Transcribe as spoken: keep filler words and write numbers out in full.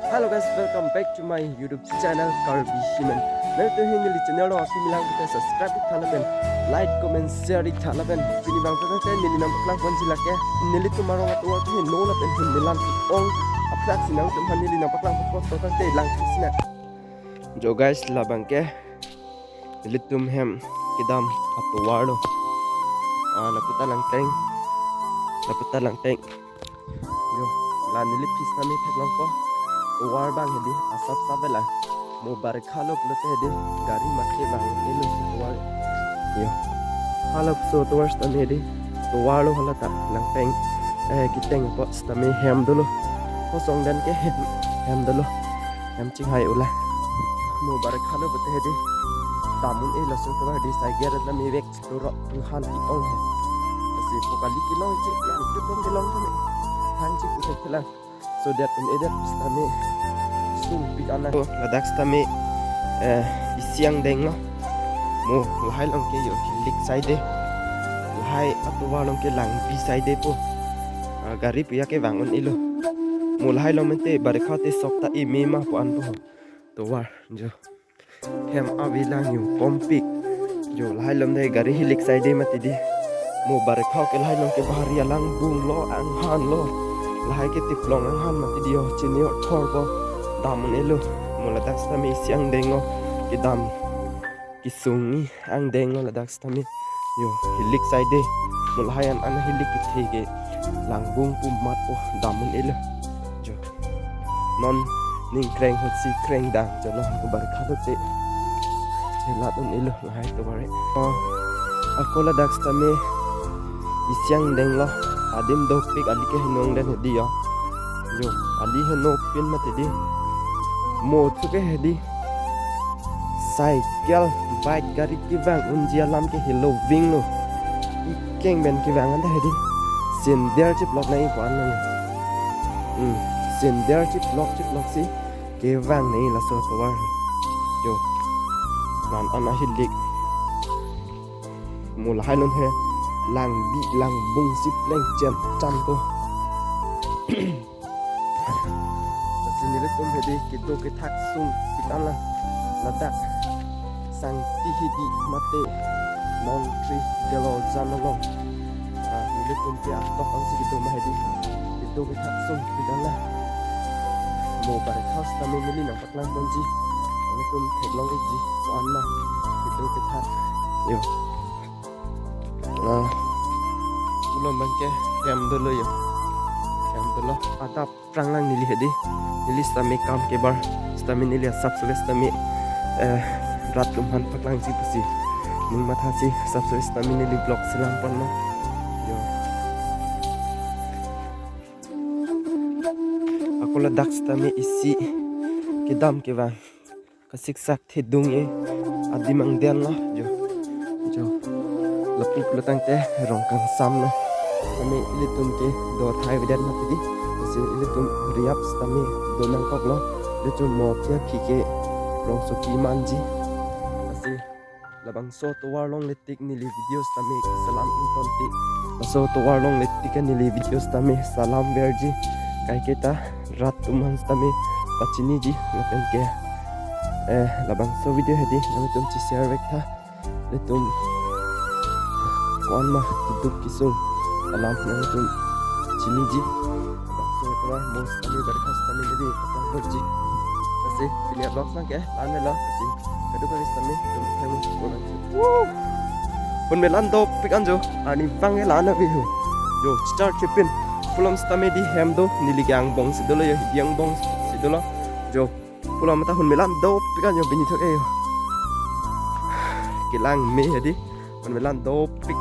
Hello guys, welcome back to my YouTube channel Karbi Himen. Nangtum hin neli channel lo aphi milang kita subscribe iktha lapen like, comment, share iktha lapen pini abang tangte neli nangpaklang ponji lake nelitum arong atovar ke heno lapen hin melan ong aphrang si nangtum aphan neli nangpaklang pon tangte lang sinang. Jo guys, labang ke nelitum hem kedam atovar lo. Ah, laputa langteng. Laputa langteng. Jo, la neli phi sitame theklongpo. Tovar abang hedi asap sap lang. Mo barikha lo pulote hedi gari mate abang elo si tovar. Jo. Hala pusi tovar sitame hedi tovar lo hala ta langteng. Eh, keteng apot sitame hem dolo. Kosong dan ke hem, hem dolo. Hem chinghai ula. Mo barikha lo pulote hedi dam un-e laso tovar hedi sai ger na mevek. Turo punghan ti ong he. Lasi pokali kelong chik, nang tu dong kelong kami. Hang chik puthek kelang. So that un-edet sitame sungpik anang. Ladak sitame, eh, isi angdeng lo. Mo lahai along ke jo hilik side. Lahai atovar along ke langbi side po. Ah, gari puya kevang un-elo. Mo lahai along mente barikha te sok ta eme ma pu an po. Tovar jo. Hem ave lang yo kompik. Jo lahai along de gari hilik side mati di. Mo barikha ke lahai along ke bahari alangbung lo, anghan lo. Lahai ke tiplong anghan mati di yo, chini yo thor bo. Dam un-elo. Mo ladak sitame isi angdeng lo. Kedam kesung angdeng lo ladak sitame. Jo hilik side. Mo lahai an an hilik kethe ke langbung pu mat po, dam un-elo. Jo. Non ning kreng hotsi kreng dang jolo barikha te. Chelat un-elo lahai tovar. Oh, ako ladak sitame isi angdeng lo. Adim dopik, ali ke henong den hedi yo. Jo, ali heno pin mati di. Mo thu ke hedi. Cycle, bike, gari kevang unji alam ke helo ving lo. Ikeng pen kevang anta hedi. Sender chiplok nai pu an nai. Hmm, sender chiplok chiplok si kevang nai laso tovar. Jo. Man an ahilik. Mo lahai along he langbi langbung si pleng chem chan ko. Lasi nelitum hedi kedo kethak sungpik an lang. Ladak Sangti hidi mate Mongtri Delojan along. Ah, nelitum ke atok angsi kedo ma hedi. Kedo kethak sungpik an lang. Mo barikha sitame neli nangpaklang ponji. Nelitum theklong ikji ko-an ma kedo kethak. Jo. Ah, pulo abang ke hem dolo jo. Hem dolo. Adap aphrang lang neli hedi. Neli sitame kam kebar. Sitame neli asap sole sitame, eh, rat atum aphan paklangji pusi ning mathasi asap sole sitame neli vlog selam pon ma. Jo. Ako ladak sitame isi kedam kevang. Kasiksak thedung e adim angdeng lo jo. Jo. Lapu pulo tangte rong kangsam lo. Kami ilitum kedo thai avedet mati di. Lasi ilitum riap sitame do nangkok lo. Ilitum mo kia phi ke rongsopi manji. Lasi labangso tovar along le tik neli video sitame selam ington ti. Laso tovar along le tik neli video sitame selam verji. Kaiketa rat atum aphan sitame pachiniji lapen ke, eh, labangso video hedi nangtum che-share vek tha. Ilitum ko-an ma keduk kesung alam nangtum chiniji. Labangso tovar mo sitame barikha sitame neli paklangji. Lasi pini vlog abang ke la-an lo. Lasi kadokave sitame tum thang pulang. Woo! Hun melan dopik an jo. Arnivang ke la-an ave ho. Jo, chechar chepin. Pulo sitame di hem do, neli ke angbong si dolo jo, hidi angbong si dolo. Jo, pulo mata hun melan dopik an jo, bini thok e jo. Kelang me hedi. Hun melan dopik